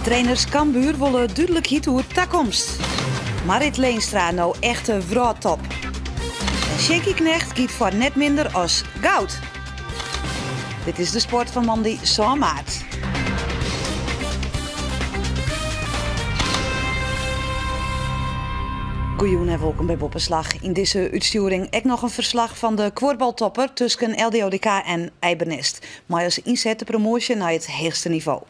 Trainers Cambuur wolle dúdlikheid oer takomst. Marrit Leenstra no echte wrâldtop. En Sjinkie Knegt giet foar net minder as goud. Dit is de sport fan moandei sân maart. Goejûn en wolkom by Boppeslach. Yn dizze útstjoering ek noch in ferslach fan de kuorbaltopper tusken LDODK en Eibernest. Mei as ynset de promoasje nei it heechste nivo.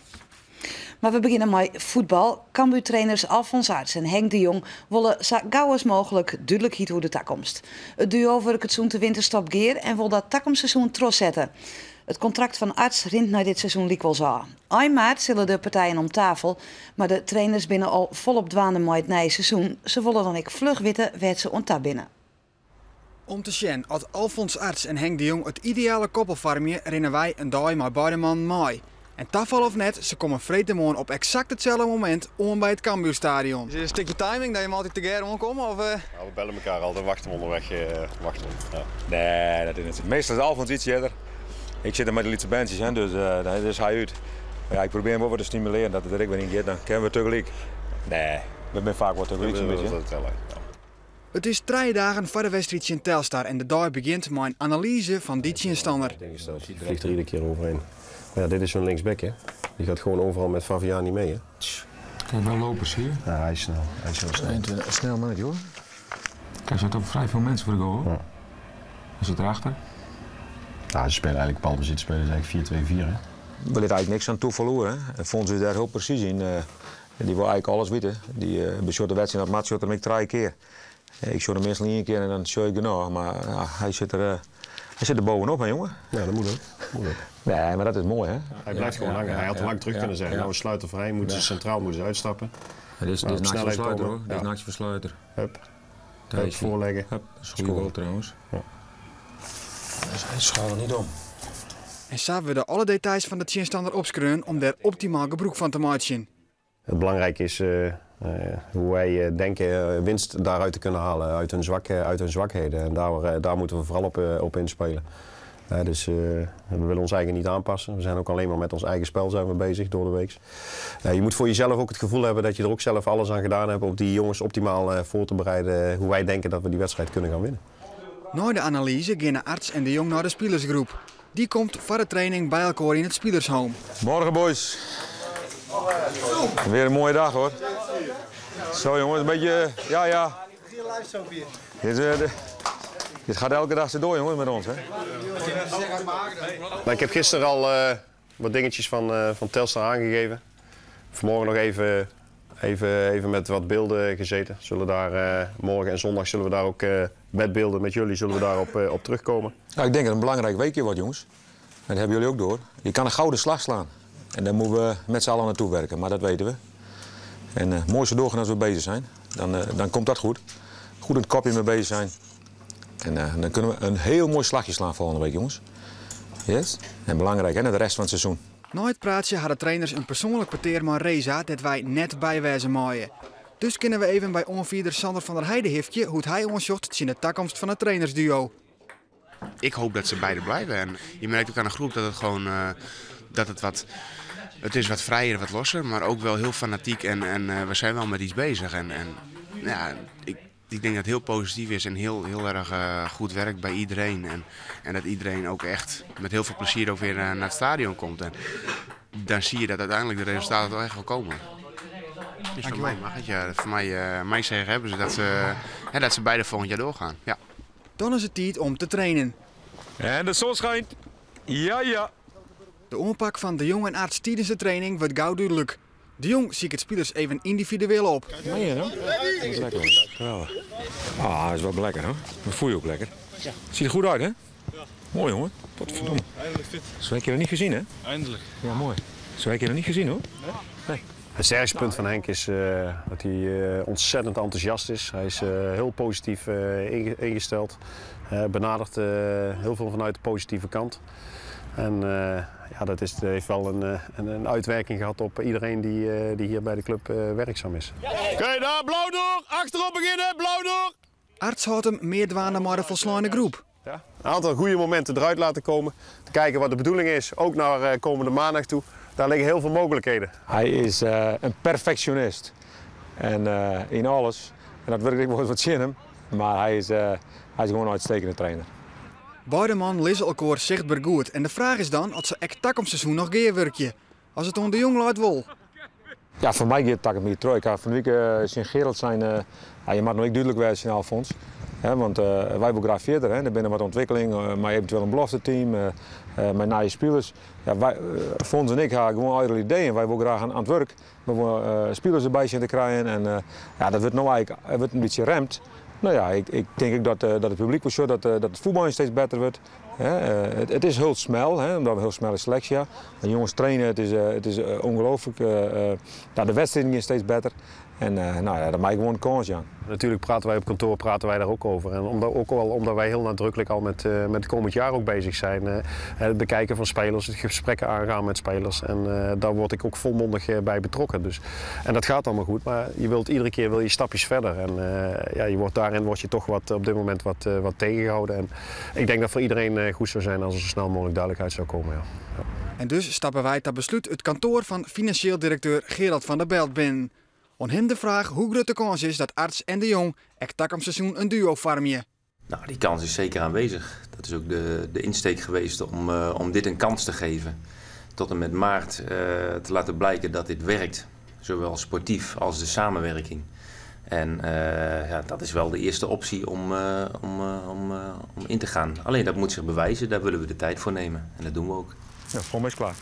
Mar we begjinne mei fuotbal. Cambuur-trainers Alfons Arts en Henk de Jong wolle sa gau as mooglik dúdlikheid oer de takomst. It duo wurket sûnt de winterstop gear en wol dat takom seizoen trochsette. It kontrakt fan Arts rint nei dit seizoen lykwols ôf. Ein maart sille de partijen om tafel, mar de trainers binne al folop dwaande mei it nije seizoen. Se wolle dan ek fluch witte wêr't se oan ta binne. Om te sjen oft Alfons Arts en Henk de Jong it ideale koppel foarmje, rinne wy in dei mei beide mannen mei. En tafal of net, se komme freedtemoarn op eksakt itselde momint oan by it Cambuurstadion. Is it in stikje timing dat jim altyd tegearre oankomme? Of? Ja, we bellen elkaar altijd, wachten we onderweg. Wachten we, ja. Nee, dat is net sa. Meastal is Alfons iets earder. Ik sit der mei de lytse berntsjes, hè, dus dan is hy út. Mar ja, ik probearje him wol wat te stimulearjen dat er der ek wer yn giet, dan kinne we tagelyk. Nee, we binne faak wol tagelyk sa'n bytsje. It is trije dagen foar de wedstriid tsjin Telstar en de dei begjint mei in analyze fan dy tsjinstanner. Die vliegt er iedere keer overheen. Maar ja, dit is zo'n linksback, hè. Die gaat gewoon overal met Faviani mee, hè. Kan je wel lopen, zie je? Ja, hij is snel. Hij is heel snel. 22, snel mannetje, hoor. Kijk, er zitten ook vrij veel mensen voor de goal, hoor. Ja. Hij zit erachter. Ja, ze spelen eigenlijk balbezit, spelen ze eigenlijk 4-2-4, hè. We litte eigenlijk niks aan toeval oer, hè. En Fons is daar heel precies in. Die wil eigenlijk alles weten. Die besjocht de wedstrijd op mat, sjocht er hem ek trije kear. Ik sjoch hem meastal ien kear en dan sjoch ik genôch. Mar ja, hy sit der bovenop, hè, jonge. Ja, dat moet ook. Moet ook. Nee, maar dat is mooi, hè? Hij blijft gewoon hangen. Hij had lang terug kunnen zijn. Nou is Sluiter vrij, moeten ze centraal moeten ze uitstappen. Ja, dit is, Maar dit is op Nachtje snelheid Versluiter, komen. hoor. Dit is Ja. Nachtje Versluiter. Hup. Daar Hup, is hij. voorleggen. Hup, dat is een goede goal trouwens. Ja. Hij schaalt er niet om. En sa wurde alle details fan de tsjinstanner opskreaun om dêr optimaal gebrûk fan te meitsjen. Het belangrijke is hoe wij denken winst daaruit te kunnen halen, uit hun zwakheden. En daar moeten we vooral op inspelen. Dus we willen ons eigen niet aanpassen. We zijn ook alleen maar met ons eigen spel zijn we bezig door de week. Je moet voor jezelf ook het gevoel hebben dat je er ook zelf alles aan gedaan hebt om die jongens optimaal voor te bereiden hoe wij denken dat we die wedstrijd kunnen gaan winnen. Nei de analyse geane Arts en De Jong nei de spilersgroep. Die komt foar de training by elkoar yn it spilershome. Morgen boys. Weer een mooie dag hoor. Zo jongens, een beetje, ja ja. Dit gaat elke dag zo door jongens met ons hè. Ik heb gisteren al wat dingetjes van Telstar aangegeven. Vanmorgen nog even met wat beelden gezeten. Zullen daar morgen en zondag zullen we daar ook met beelden met jullie zullen we daarop op terugkomen. Ik denk dat het een belangrijk weekje wordt jongens. En dat hebben jullie ook door. Je kan een gouden slag slaan. En daar moeten we met z'n allen naartoe werken, maar dat weten we. En mooi zo doorgaan als we bezig zijn. Dan komt dat goed. Goed in het kopje mee bezig zijn. En dan kunnen we een heel mooi slagje slaan volgende week, jongens. Yes? En belangrijk, hè, naar de rest van het seizoen. Na het praatje hadden trainers een persoonlijk petear mei Reza dat wy net bywêze meie. Dus kinne we even by oanfierder Sander van der Heijden hifkje hoe't hy oansjocht tsjin de takomst fan it trainersduo. Ik hoop dat ze beide blijven. En je merkt ook aan de groep dat het gewoon dat het wat, het is wat vrijer, wat losser, maar ook wel heel fanatiek en we zijn wel met iets bezig. Ik denk dat het heel positief is en heel, heel erg goed werkt bij iedereen. En dat iedereen ook echt met heel veel plezier ook weer naar het stadion komt. En dan zie je dat uiteindelijk de resultaten toch echt wel komen. Dus voor mij mag het, ja. Voor mij zeggen hebben ze dat ze beide volgend jaar doorgaan. Ja. Dan is het tijd om te trainen. En de zon schijnt. Ja, ja. De oanpak fan De Jong en Arts tijdens de training wordt gau dúdlik. De Jong siket spilers even yndividueel op. Meen je nou? Dat is lekker hoor. Geweldig. Ah, dat is wel lekker hoor. Dat voel je ook lekker. Ja. Ziet er goed uit hè? Ja. Mooi jongen. Tot verdomme. Eindelijk fit. Zo heb je nog niet gezien hè? Eindelijk. Ja, mooi. Zo heb je nog niet gezien hoor. Nee? Nee. Het sterkste punt van Henk is dat hij ontzettend enthousiast is. Hij is heel positief ingesteld. Benadert heel veel vanuit de positieve kant. En dat heeft wel een uitwerking gehad op iedereen die hier bij de club werkzaam is. Oké, daar, blauw door! Achterop beginnen, blauw door! Arts hâldt him mear dwaande mei de folsleine groep. Ja, een aantal goede momenten eruit laten komen. Te kijken wat de bedoeling is, ook naar komende maandag toe. Daar liggen heel veel mogelijkheden. Hy is in perfectionist en yn alles. En dat wurket ek wolris wat tsjin him, mar hy is, hy is gewoan in uitstekende trainer. Beide mannen lizze elkoar sichtber goed en de fraach is dan oft se ek takom seizoen noch gearwurkje. As it oan De Jong leit wol. Ja, foar my giet it takom jier troch. Ik ha fan de wike tsjin Gerald sein, ja, je moatte no ek dúdlik wêze tsjin Alfons. Hè, want wy wolle graach fierder. Hè. Der binne wat ûntwikkelingen mei eventueel in belofteteam, mei nije spilers. Ja, wy, Fons en ik ha gewoan eigen ideeën. Wy wolle graach oan it wurk. We wolle spilers derby sjen te krijen. En ja, dat wurdt no eigentlik wurdt in bytsje remd. No ja, ik, ik tink ek dat, dat it publyk wol sjocht dat, dat it fuotbaljen steeds better wurdt. It is hiel smel, omdat we in hiel smelle seleksje ha. De jonges traine, it is ûngelooflik. De wedstriden gean steeds better. En no ja, dat mei gewoan in kâns jaan. Natuurlijk praten wij op kantoor praten wij daar ook over. En omdat, ook al omdat wij heel nadrukkelijk al met het komend jaar ook bezig zijn. Het bekijken van spelers, het gesprekken aangaan met spelers. En daar word ik ook volmondig bij betrokken. Dus, en dat gaat allemaal goed, maar je wilt iedere keer wil je stapjes verder. En ja, je wordt, daarin word je toch wat, op dit moment wat tegengehouden. En ik denk dat voor iedereen goed zou zijn als er zo snel mogelijk duidelijkheid zou komen. Ja. Ja. En dus stappe wy ta beslút it kantoar fan finansjeel direkteur Gerald van der Belt binnen. Oan him de fraach hoe grut de kâns is dat Arts en De Jong ek takom seizoen in duo foarmje. Nou, die kans is zeker aanwezig. Dat is ook de insteek geweest om dit een kans te geven. Tot en met maart te laten blijken dat dit werkt. Zowel sportief als de samenwerking. En ja, dat is wel de eerste optie om in te gaan. Alleen dat moet zich bewijzen, daar willen we de tijd voor nemen. En dat doen we ook. Ja, voor mij is klaar.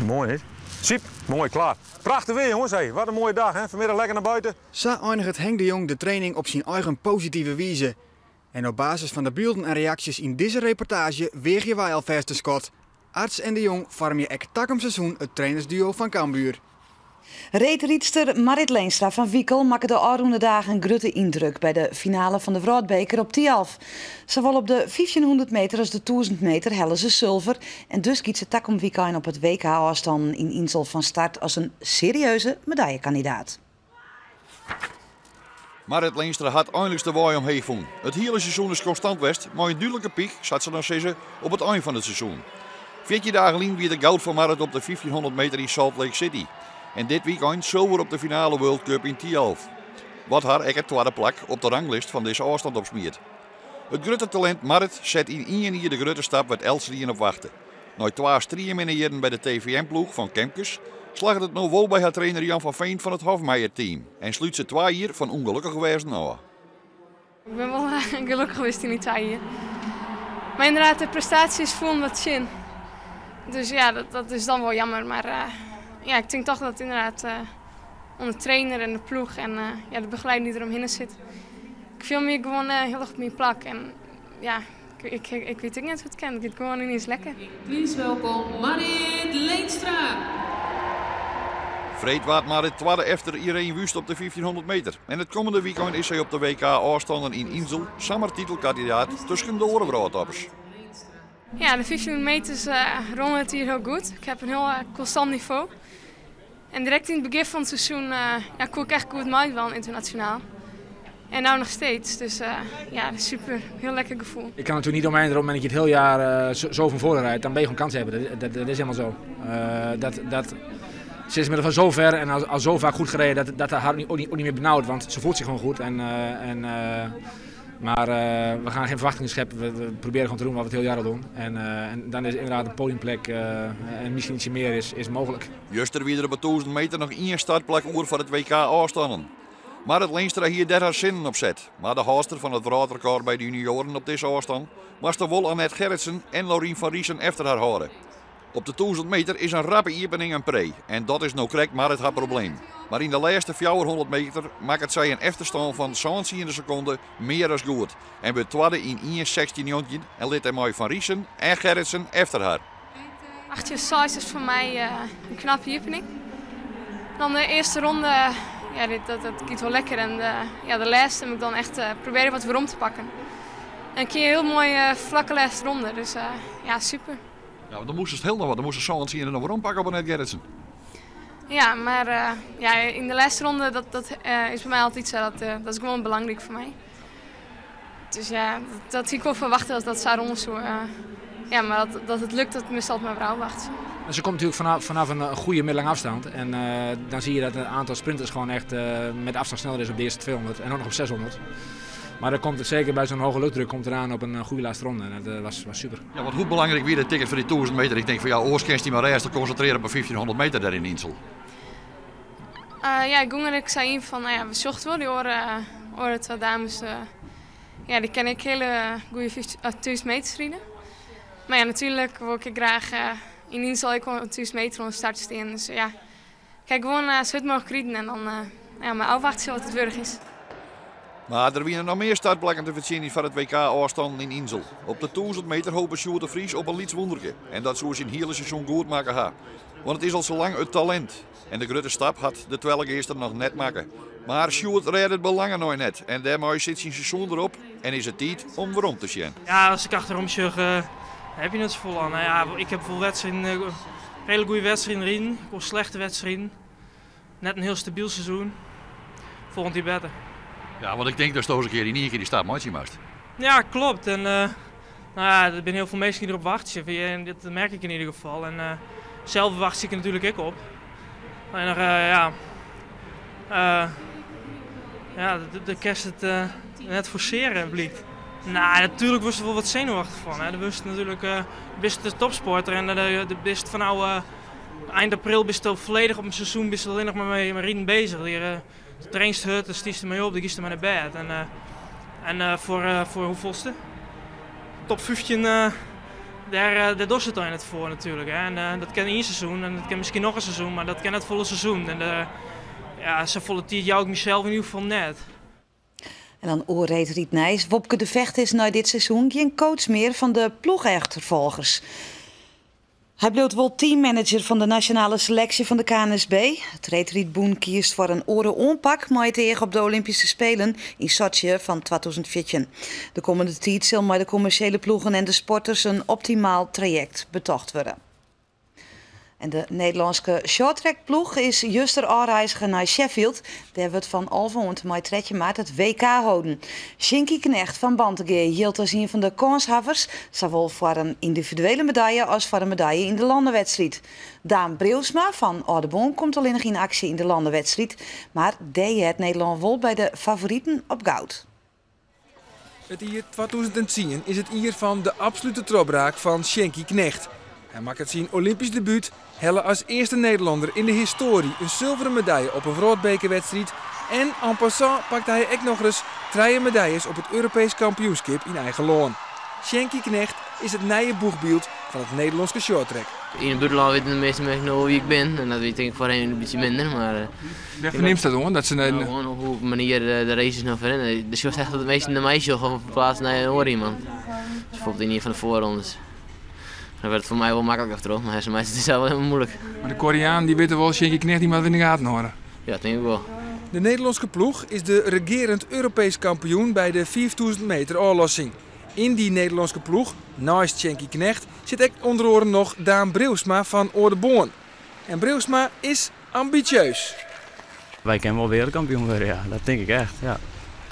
Mooi, hè? Siep, mooi, klaar. Prachtich weer, jongens. Hey, wat in moaie dei, hè? Fanmiddei lekker nei bûten. Sa einiget Henk de Jong de training op syn eigen positive wize. En op basis fan de bylden en reaksjes yn dizze reportaazje weagje wy alfêst in skat. Arts en De Jong foarmje ek takom seizoen it trainersduo fan Cambuur. Reedrydster Marrit Leenstra fan Wikel makke de ôfrûne dagen in grutte yndruk by de finale fan de Wrâldbeker op Thialf. Sawol op de 1500 meter as de 1000 meter helle se sulver en dus giet se takom wykein op it WK ôfstannen yn Insel fan start as in serieuze medaljekandidaat. Marrit Leenstra hat einliks de wei omheech fûn. It hiele seizoen is konstant west, mei in dúdlike pyk, sa't se dan sizze, op it ein fan it seizoen. 14 dagen lyn wie der goud foar Marrit op de 1500 meter yn Salt Lake City. En dit wykein sulver op de finale World Cup yn Thialf. Wat har ek it twadde plak op de ranglist fan dizze ôfstân opsmiet. It grutte talint Marrit set yn ien jier de grutte stap wêr't eltsenien op wachte. Nei twa strieminne jierren by de TVM-ploech fan Kemkes slagget it no wol by har trainer Jan van Veen fan it Hofmeijer-team en slút se 2 jier fan ûngelokkich wêzen ôf. Ik bin wol gelokkich west yn dy 2 jier. Mar ynderdaad, de prestaasjes foelen wat tsjin. Dus ja, dat is dan wol jammer. Mar ja, ik tink dochs dat ynderdaad oan de trainer en de ploech en ja, de begelieding dy't deromhinne sit. Ik fiel my gewoan hiel erch op myn plak. En ja, ik wit ek net hoe't it kin. It giet gewoan yniens lekker. Please welcome Marrit Leenstra. Freed waard Marrit twadde efter Ireen Wüst op de 1500 meter. En it kommende wykein is sy op de WK ôfstannen yn Insel samar titelkandidaat tusken de oare wrâldtoppers. Ja, de 1500 meters rûn it jier hiel goed. Ik ha in hiel konstant nivo. En direkt yn it begjin fan it seizoen ja, koe ik echt goed meidwaan ynternasjonaal. En no noch steeds. Dus ja, super. Hiel lekker gefoel. Ik kan natuurlijk niet omheen, op het moment dat je het heel jaar zo van voren rijdt, dan ben je gewoon kans hebben. Dat is helemaal zo. Ze is inmiddels al zo ver en al zo vaak goed gereden dat haar ook niet meer benauwt, want ze voelt zich gewoon goed. Maar we gaan geen verwachtingen scheppen. We proberen gewoon te doen wat we het heel jaar al doen. En dan is inderdaad een podiumplek en misschien ietsje meer is mogelijk. Juster wie der op 1000 meter noch ien startplak oer foar it WK ôfstannen. Marrit Leenstra hie dêr har sinnen op set. Mar de hâldster fan it wrâldrekôr by de junioaren op dizze ôfstân moast der wol Annette Gerritsen en Laurien van Riessen efter har hâlde. Op de 1000 meter is in rappe iepening in pree en dat is no krekt Marrit har probleem. Mar yn de lêste 400 meter makket sy in efterstân fan 17 sekonde mear as goed en wurdt twadde yn 1.16.19 en lit dêrmei Van Riessen en Gerritsen efter har. 18.6 is foar my in knappe iepening. Dan de earste ronde, ja, dit, dat giet wol lekker. En ja, de lêste moat ik dan echt probearje wat werom te pakken. En in kear hiel moai flakke lêste ronde, dus ja, super. Ja, want dan moast it hiel noch wat, dan moast se 17 noch werompakke op Annette Gerritsen. Ja, mar ja, yn de lêste ronde, dat is by my altyd sa, dat is gewoan belangryk foar my. Dus ja, dat hie ik wol ferwachte dat dat sa rinne soe. Ja, maar dat het lukt, dat moest altijd maar wachten. Ze komt natuurlijk vanaf een goede middellange afstand. En dan zie je dat een aantal sprinters gewoon echt met afstand sneller is op de eerste 200 en ook nog op 600. Maar dan komt het zeker bij zo'n hoge luchtdruk komt eraan op een goede laatste ronde. En dat was super. Ja, want hoe belangrijk weer de ticket voor die 1000 meter? Ik denk van ja, oorskens die maar eerst te concentreren op een 1500 meter daar in Insel. Ja, ik zei in van, nou ja, we zochten wel die oren twee dames. Ja, die ken ik hele goede 1000 meters rijden. Maar ja, natuurlijk wil ik graag in Insel ik wel 1000 meter om de start staan. Dus ja, kijk gewoon zo hard mogelijk rijden en dan ja, maar afwachten wat het wurg is. Maar er winnen nog meer startplekken te verzinnen van het WK afstand in Insel. Op de 1000 meter hopen Sjoerd de Vries op een liets wonderke. En dat zou zijn hele seizoen goed maken ha. Want het is al zo lang het talent. En de grote stap had de Twelgeester nog net maken. Maar Sjoerd redde het belangen nooit net. En daarmee zit zijn seizoen erop en is het tijd om weer om te zien. Ja, als ik achterom zag, heb je het vol aan. Nou ja, ik heb veel wedstrijden, hele goede wedstrijden erin. Ik heb slechte wedstrijden. Net een heel stabiel seizoen. Volgend jaar beter. Ja, want ik denk dat ze een keer in één keer die stap maatje maakt. Ja, klopt. En nou ja, er zijn heel veel mensen die erop wachten. En dat merk ik in ieder geval. En zelf wacht ik er natuurlijk ook op. En ja, ja, de kerst het net forceren blijkt. Nou, natuurlijk was er wel wat zenuwachtig van. Hè. De wist natuurlijk best de topsporter en de best van nou eind april bist al volledig op een seizoen bist alleen nog maar mee rijden bezig. De trainst hut, de stiest er mee op, de kiest er maar naar bed. En voor hoeveelste? Top 15, daar dorst het al in het voor natuurlijk. Hè. En dat ken één seizoen en dat ken misschien nog een seizoen, maar dat ken het volle seizoen. En ja, zo volle tijd jou ik mezelf in ieder geval net. En dan oorreed Riet Nijs. Wopke de Vecht is na dit seizoen geen coach meer van de ploegachtervolgers. Hij blijft wel teammanager van de nationale selectie van de KNSB. Het reedrietboen kiest voor een oren onpak maar tegen op de Olympische Spelen in Sochi van 2014. De komende tijd zal met de commerciële ploegen en de sporters een optimaal traject betocht worden. En de Nederlandse shorttrackploeg is juster aanreiziger naar Sheffield. Daar wordt van Alphen met 13 maart het WK houden. Sjinkie Knegt van Bantegea hield als een van de kanshavers, zowel voor een individuele medaille als voor een medaille in de landenwedstrijd. Daan Breeuwsma van Aldeboarn komt alleen nog in actie in de landenwedstrijd, maar deed het Nederland wel bij de favorieten op goud. Het jaar 2010 is het jaar van de absolute trobraak van Sjinkie Knegt. Hij maakt het zijn Olympisch debuut, helle als eerste Nederlander in de historie een zilveren medaille op een wereldbekerwedstrijd. En en passant pakte hij ook nog eens 3 medailles op het Europees kampioenschap in eigen loon. Sjinkie Knegt is het nieuwe boegbeeld van het Nederlandse shorttrack. In het buitenland weten de meeste mensen nog wie ik ben en dat weet ik voorheen een beetje minder. Maar ja, verneemt dat hoor? Dat ze nou, gewoon op hoe manier de races nog verrennen. Dus ik was echt dat de meeste naar mij gewoon verplaatst naar een oor iemand. Dus bijvoorbeeld in een van de voorrondes. Dan werd het voor mij wel makkelijk achterop, maar voor mij is het zelf wel helemaal moeilijk. Maar de Koreaan die weten wel, Sjinkie Knegt die maar in de gaten horen. Ja, dat denk ik wel. De Nederlandse ploeg is de regerend Europees kampioen bij de 4000 meter oorlossing. In die Nederlandse ploeg, naast Sjinkie Knegt, zit ook onder oren nog Daan Breeuwsma van Aldeboarn. En Breeuwsma is ambitieus. Wij kunnen wel wereldkampioen worden, ja. Dat denk ik echt, ja.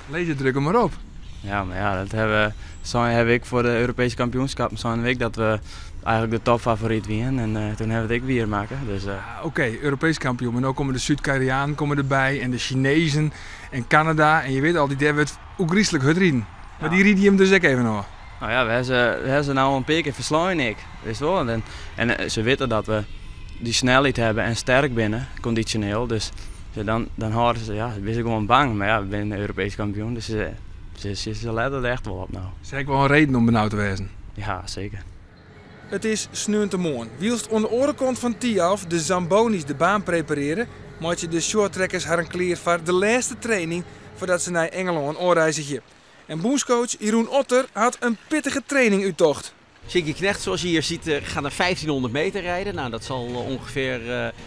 Lees druk hem maar op. Ja, maar ja, dat hebben, zo heb ik voor de Europese kampioenschappen zo'n week dat we eigenlijk de topfavoriet winnen en toen hebben we het ook weer maken. Dus, Oké, Europees kampioen, maar nu komen de Zuid-Koreanen komen erbij en de Chinezen en Canada en je weet al, die daar wordt ook griezelig hard rijden. Maar die riet hem dus ook even nog. Nou ja, we hebben ze nou een paar keer verslaan, ik. Weet je wel? En ze weten dat we die snelheid hebben en sterk binnen, conditioneel. Dus dan houden ze, ja, ze zijn gewoon bang. Maar ja, we zijn Europees kampioen, dus ze letten er echt wel op nou. Is eigenlijk wel een reden om benauwd te wezen? Ja, zeker. Het is sneuntemoorn. Wielst onder de orenkant van Thialf de Zambonis de baan prepareren, maak je de shorttrekkers haar een kleer voor de laatste training voordat ze naar Engeland oorreizen. En boenscoach Jeroen Otter had een pittige training uittocht. Sjinkie Knegt, zoals je hier ziet, gaat een 1500 meter rijden. Nou, dat zal ongeveer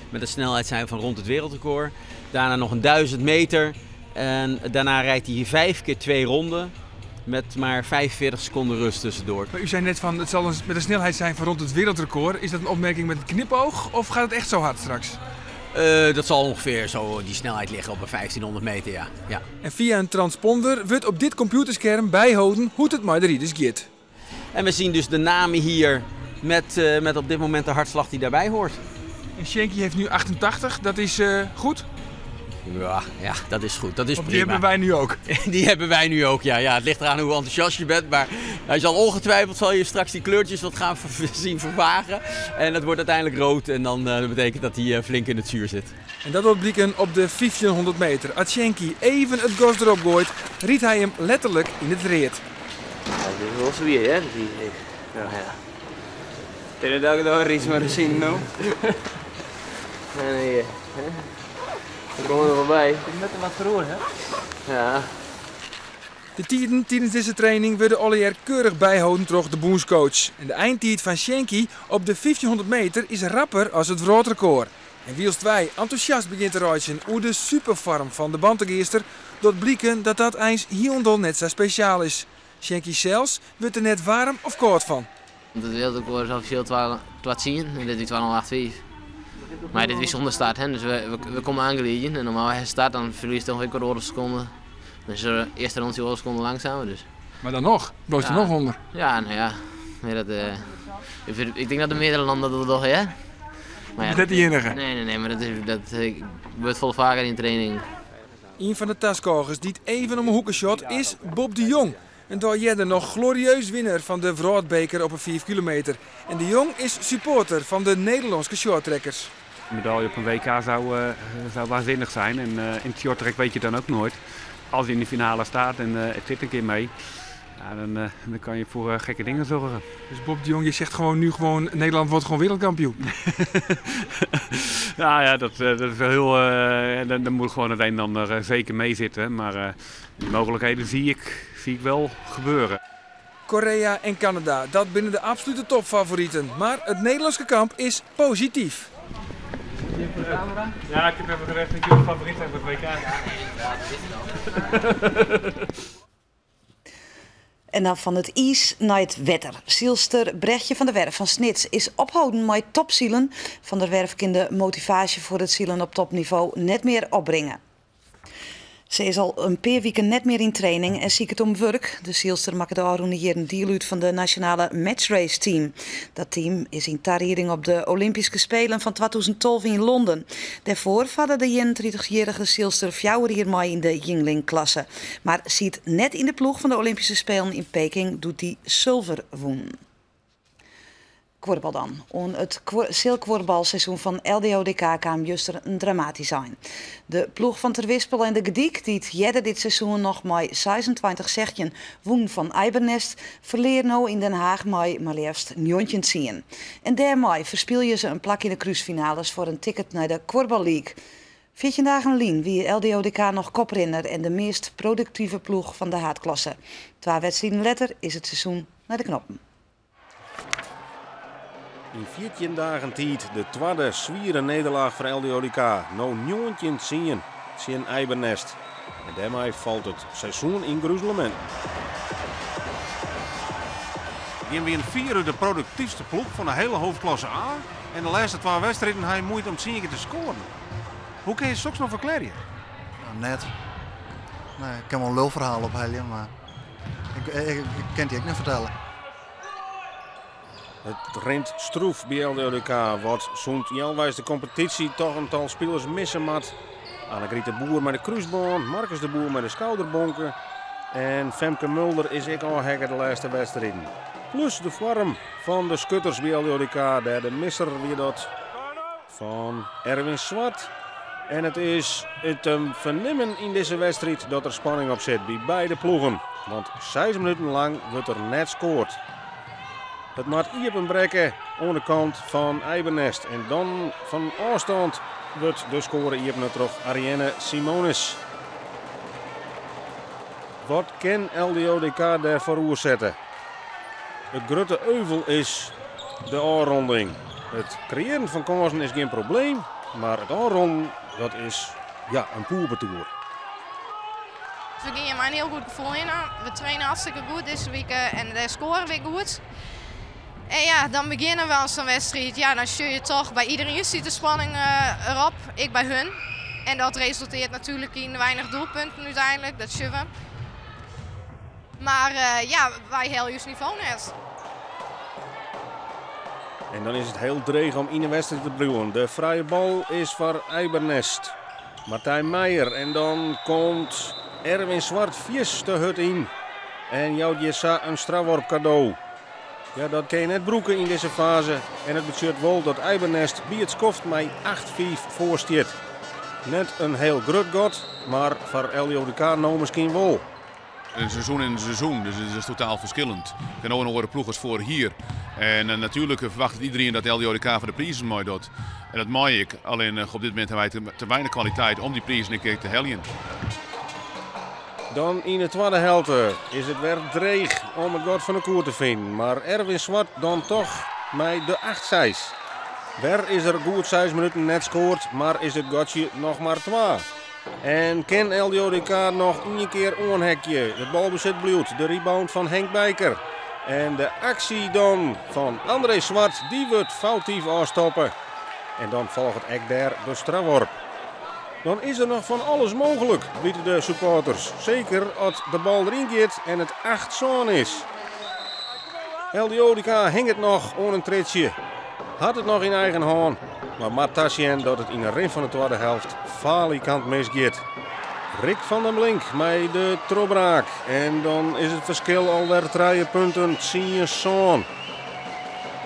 met een snelheid zijn van rond het wereldrecord. Daarna nog een 1000 meter. En daarna rijdt hij 5 keer 2 ronden met maar 45 seconden rust tussendoor. Maar u zei net van het zal met een snelheid zijn van rond het wereldrecord. Is dat een opmerking met een knipoog of gaat het echt zo hard straks? Dat zal ongeveer zo die snelheid liggen op een 1500 meter, ja. Ja. En via een transponder wordt op dit computerscherm bijhouden hoe het met de rieders gaat. En we zien dus de namen hier met, met op dit moment de hartslag die daarbij hoort. En Sjinkie heeft nu 88, dat is goed? Ja, ja, dat is goed. Dat is Want die prima. hebben wij nu ook. Die hebben wij nu ook, ja. Ja. Het ligt eraan hoe enthousiast je bent. Maar hij zal ongetwijfeld zal je straks die kleurtjes wat gaan zien vervagen. En dat wordt uiteindelijk rood. En dan dat betekent dat hij flink in het zuur zit. En dat wordt blikken op de 1500 meter. Als Sjinkie even het gas erop gooit, riet hij hem letterlijk in het reet. Ja, dit is wel zwier, hè? Die, ja. Ja. Tegen dat ik daar iets maar zien, nou. Nee, nee, hè? We komen er wel bij. Net wat verloren, hè? Ja. De tijden tijdens deze training worden alweer keurig bijhouden door de boenscoach. En de eindtijd van Sjinkie op de 1500 meter is rapper als het wereldrecord. En wielst wij enthousiast begint te reizen over de superfarm van de Bantegeester, dat blikken dat dat eens hieronder net zo speciaal is. Sjinkie zelfs wordt er net warm of koud van. Want het wereldrecord is officieel 12,10 en dit is 12,85. Maar dit is zonder start, hè? Dus we komen aangereden en normaal als je start dan verliest je ongeveer een seconde. Dus de eerste rondje een seconde langzamer. Dus. Maar dan nog, bloot je Ja. nog onder. Ja, nou ja. Nee, dat, ik denk dat de meerdere landen dat toch, hè? Maar ja, Is dat de enige? Nee, nee, nee, maar dat gebeurt veel vaker in training. Een van de taskogers die het even om een hoekenshot is Bob de Jong. En daar jette nog glorieus winnaar van de Wereldbeker op een 4 kilometer. En de Jong is supporter van de Nederlandse shorttrekkers. Een medaille op een WK zou waanzinnig zijn. En in het shorttrack weet je dan ook nooit. Als je in de finale staat en het zit een keer mee, ja, dan kan je voor gekke dingen zorgen. Dus Bob de Jong, je zegt gewoon nu gewoon Nederland wordt gewoon wereldkampioen. Nou ja, dat is wel heel, dan moet gewoon het een en ander zeker meezitten. Maar die mogelijkheden zie ik wel gebeuren. Korea en Canada, dat binnen de absolute topfavorieten. Maar het Nederlandse kamp is positief. Ja, ik heb even gezegd dat jullie favoriet zijn voor het WK. En dan van het ijs naar het wetter. Zielster Brechtje van der Werf van Snits is ophouden met topzielen. Van der Werf kan de motivatie voor het zielen op topniveau net meer opbrengen. Ze is al een paar weken net meer in training en ziek het om werk. De zielster maakt de Arun hier een deal uit van de nationale matchrace team. Dat team is in tariering op de Olympische Spelen van 2012 in Londen. Daarvoor vatte de 31-jarige zielster Fjouwer hier mee in de Yingling-klasse. Maar ziet net in de ploeg van de Olympische Spelen in Peking doet die zilver woen. Kuorbal dan. Om het zeilkuorbalseizoen van LDODK kwam juist er een dramatisch zijn. De ploeg van Terwispel en de Gediek, die het jette dit seizoen nog met 26 zegjen woen van Eibernest, verleer nou in Den Haag met maar liefst 19. En daarmee verspil je ze een plak in de cruisefinales voor een ticket naar de Kuorbal League. 14 dagen lien wie LDODK nog koprinner en de meest productieve ploeg van de haatklasse. 2 wedstrijden later is het seizoen naar de knoppen. In 14 dagen tijd de tweede zwiere nederlaag voor LDODK. Nou 19 zien Eibernest. En daarmee valt het seizoen in gruzelement. Hier weer een vierde de productiefste ploeg van de hele hoofdklasse A. En de laatste 2 wedstrijden hij moeite om 10 keer te scoren. Hoe kun je het straks nog verklaren? Nou, net. Nee, ik kan wel een lulverhaal ophalen, maar ik kan die ook niet vertellen. Het rent stroef bij LDODK, wat zo'n Janwijs de competitie toch een tal spelers missen mat. Annegriet de Boer met de kruisband, Marcus de Boer met de schouderbonken en Femke Mulder is ik al hekker de laatste wedstrijden. Plus de vorm van de schutters bij LDODK, daar de misser weer dat van Erwin Zwart. En het is het vernemen in deze wedstrijd dat er spanning op zit bij beide ploegen. Want 6 minuten lang wordt er net scoord. Het maakt iepenbrekken aan de kant van Eibernest. En dan van afstand wordt de score iepen terug Ariane Simonis. Wat kan LDODK daarvoor oerzetten? Het grote euvel is de afronding. Het creëren van kansen is geen probleem, maar het afronden, dat is een poerbetoer. We gingen maar een heel goed gevoel in. We trainen hartstikke goed deze week en daar scoren we goed. En dan beginnen we aan zo'n wedstrijd. Dan zul je toch bij iedereen zit de spanning erop, ik bij hun. En dat resulteert natuurlijk in weinig doelpunten uiteindelijk, dat zullen we. Maar wij halen juist niveau net. En dan is it hiel dreech om yn 'e wedstriid te bliuwen. De frije bal is foar Eibernest. Martijn Meijer en dan komt Erwin Zwart fierste te hurd yn en jout hjir sa in strafworp kado. Ja, dat kin je net brûke yn dizze faze en it betsjut wol dat Eibernest by it skoft mei 8-5 foar stiet. Net in hiel grut gat, mar foar LDODK no miskien wol. Een seizoen is een seizoen, dus het is totaal verschillend. Ik ken ook een andere ploeg als vorig jaar. En eh, natuurlijk verwacht iedereen dat LDODK voor de prijzen mee doet. En dat mag ik. Alleen eh, op dit moment hebben wij te, te weinig kwaliteit om die prijzen een keer te heljen. Dan yn de twadde helte is it wer dreech om it gat fan de koer te finen. Mar Erwin Zwart dan toch mei de 8-6. Wer is der goed 6 minuten net skoard, mar is it gatsje noch mar 2. En kin LDODK noch ien kear oanheakje. It balbesit bliuwt. De rebound fan Henk Bijker. En de aksje dan fan André Zwart, dy wurdt foutyf ôfstoppe. En dan folget ek dêr de strafworp. Dan is der noch fan alles mooglik, witte de supporters. Seker as de bal deryn giet en it 8-7 is. LDODK hinget noch oan in triedsje. Hat it noch yn eigen hân, mar moat tasjen dat it yn 'e rin fan 'e twadde helte falikant misgiet. Rick van den Blink mei de trochbraak. En dan is it ferskil alwer 3 punten, 10-7.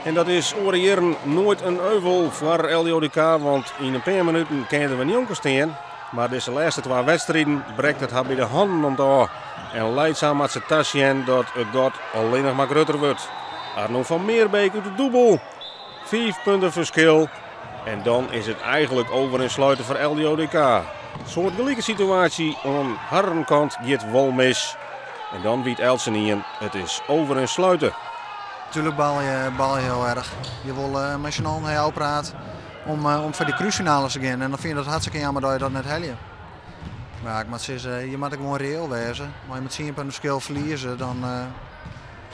En dat is oare jierren noait in euvel foar LDODK, want yn in pear minuten kinne der wer njonken stean. Mar dizze lêste twa wedstriden brekt it har by de hannen om it ôf. En lijdzaam moat se tasjen dat it gat allinnich mar grutter wurdt. Arno van Meerbeek út de dûbel. 5 punten ferskil. En dan is it eigentlik over en sluiten foar LDODK. Soartgelike situaasje oan harren kant giet wol mis. En dan wit eltsenien, it is over en sluiten. Tuurlijk baal je heel erg. Je wil met z'n allen heel praten om foar dy krúsfinales te gean. En dan fyn je dat hartstikke jammer dat je dat net helje. Mar ja, ik moat sizze, je moatte gewoan reëel wêze. As je mei 10 punten ferskil ferlieze, dan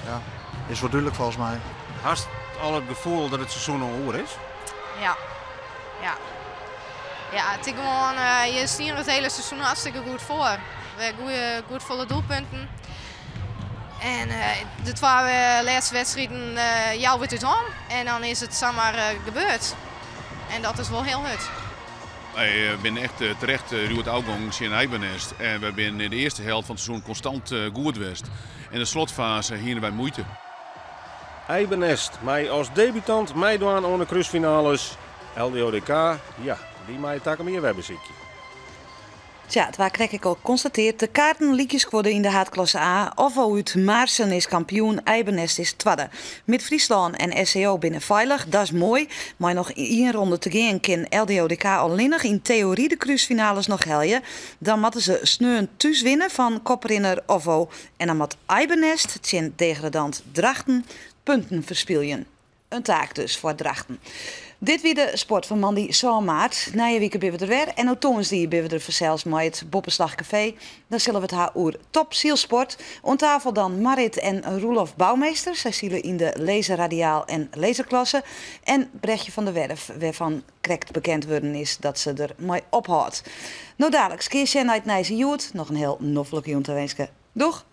ja, is it wol dúdlik folgens my. Hast al it gefoel dat it seizoen al oer is? Ja. Ja. Ja, it is gewoan, je steane it hiele seizoen hartstikke goed foar. We hawwe goede, goed folle doelpunten. En de twa lêste wedstriden jouwe it út hân. En dan is it samar gebeurd. En dat is wol hiel hurd. Wy binne echt terecht rjoed ôfgongen tsjin Eibernest. En wy binne yn de earste helte fan it seizoen konstant goed west. En de slotfase hiene wy muoite. Eibernest mei as debutant meidwaan oan de krúsfinales. LDODK, ja, dy mei takom jier wer besykje. Tja, it waard krekt ek al konstateard. De kaarten lykje skodde yn de haadklasse A. OVO út Maarssen is kampioen, Eibernest is twadde. Mid-Fryslân en SCO binne feilich, dat is moai. Mei noch ien ronde te gean kin LDODK allinnich yn teory de krúsfinales noch helje. Dan moatte se sneon thús winne fan koprinner OVO. En dan moat Eibernest tsjin degradant Drachten punten ferspyljen. In taak dus foar Drachten. Dit wie de sport fan moandei 7 maart. Nije wike binne we der wer en no tongersdei binne we der fansels mei it Boppeslach Kafee. Dan sille we it ha oer topsylsport. Oan tafel dan Marit en Roelof Bouwmeester. Sy sile yn de laser radiaal en laserklasse. En Brechtje van der Werf, wêrfan krekt bekend wurden is dat se der mei ophâldt. No daliks kear sjen nei it nijs yn Hjoed. Noch in hiel noflike jûn tawinske. Doeg!